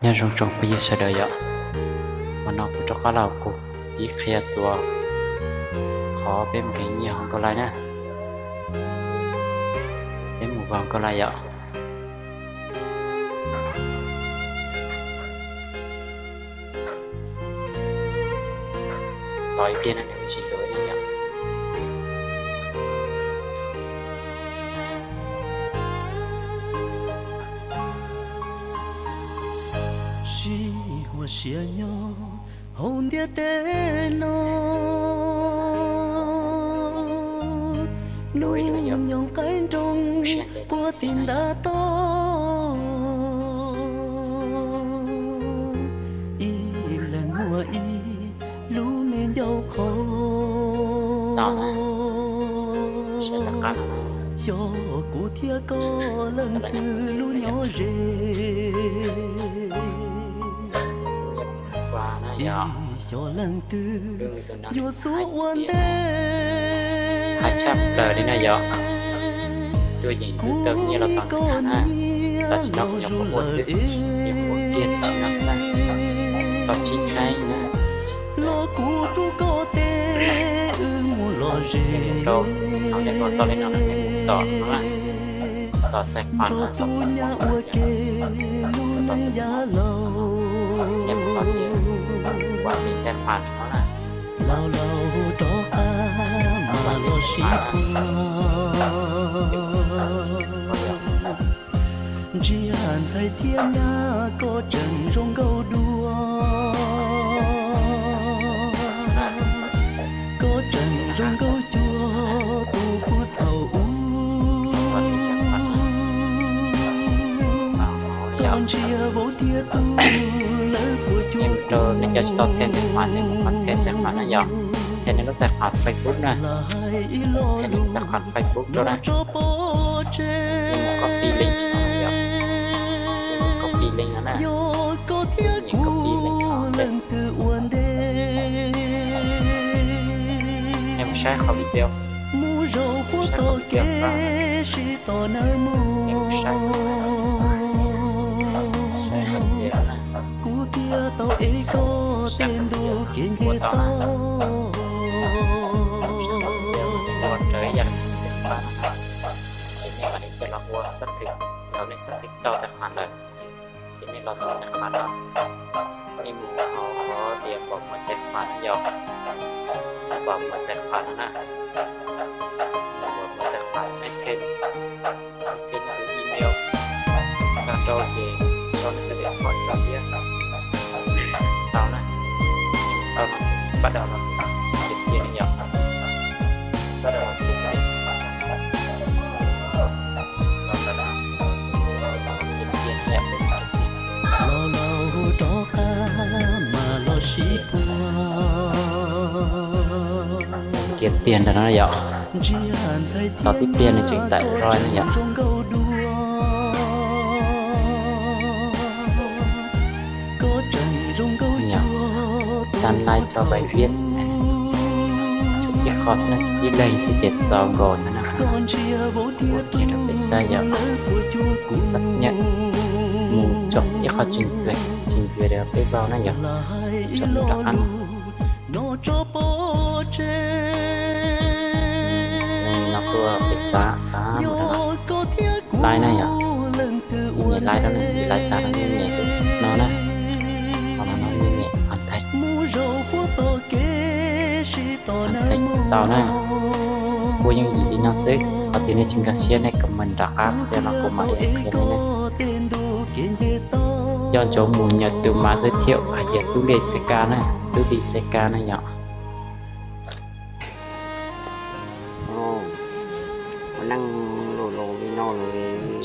Nyob zoo tsoom phooj ywg sawv daws yom, hmo no kuv rov qab los kuv pib qhia txuas qhov peb mus nrhiav nyiaj hauv Nkauj Lais na. Peb mus vau Nkauj Lais yom. Tos ib pliag no nws tsis tuaj li yom. Sib huas siab nyob hauv ntiaj teb no, hnub nyoog qaib nroog puag tim ntav toj, ib leeg muaj ib lub me ncauj qhov, xyov kuv thiab koj leej twg lub nyob ze. Ib xyov leej twg yuav xub ua ntej. Hais tshaj plaws li na yom, tuaj yeem ntxub tau nyiaj los tos nws na. Tam sim no kuv nyuam qhuav ua xwb, nyuam qhuav kiag tam sim no xwb na, tau tsib txhiab na. Los kuv rub koj tes wb mus lom zem, rau thaum nej ua tau li no nej mus tom no na, tom tais qhuas no, tom tais qhuas no, ua ke lub neej yav laus. Nej mus tom tias ua li tais qhuas no na, laus laus rov qab mam los sib puag. Ntshiab ntxhais thiab nyab koj tseem zoo nkauj dua, koj tseem zoo nkauj cuag tus puag thaum ub. Koj ntshiab vauv thiab tub lawv puas cuag kuv. Nej cov tsis tau them tais qhuas, nej mus qhov them tais qhuas na yom, them nej lub tais qhuas Facebook na, them nej lub tais qhuas Facebook rau na. Copy link no na yom, copy link no na, copy link no. Nej mus saib qhov video, mus zaum puag tom kev sib tos nawb mog. Nej mus saib, saib qhov video na. Kuv thiaj tau ev koj tej ntu kev nce toj. Ua raws ib yam li tais qhuas no, ces nej mam li coj los ua xác thực. Thaum nej xác thực tau tais qhuas lawm, ces nej los tom tais qhuas no, nej mus hauv qhov tias bảo mật tài khoản no yom, bảo mật tài khoản no na. Bảo mật tài khoản, nej thêm, nej thêm tus email tag rau ces sau nej tus điện thoại rau thiab. Tau na, tau no, bắt đầu los kiếm tiền no yom, bắt đầu los kiếm tiền. Los rau no, kiếm tiền no yom. Laus laus rov qab mam los sib puag. Kiếm tiền ntawm no yom. Tos tib pliag nws tseem tải rau no yom. Đăng like cho bài viết. Ib qho xwb na, ib leeg xwb ces txaus nkaus ntawd na. Ua kiag rau peb saib yom. Xác nhận. Mus tsom ib qho trình duyệt, trình duyệt peb vau na yom. Tsom rov qab no. No tuaj peb txav, txav mus rau no, like na yom. Nej nyem like rau na, nyem like tag rau nej nyem no na. Qhov no no nej nyem hoàn thành. Hoàn thành tau na. Kuj yooj yim li no xwb, qhov tias nej tsis nkag siab nej comment rov qab, yog no kuv mam li qhia nej na. Nco ntsoov mus nyuam tus mã giới thiệu hais tias Tub Lis C K na, Tub Lis C K na yom. Ua neej laus laus li no lawm,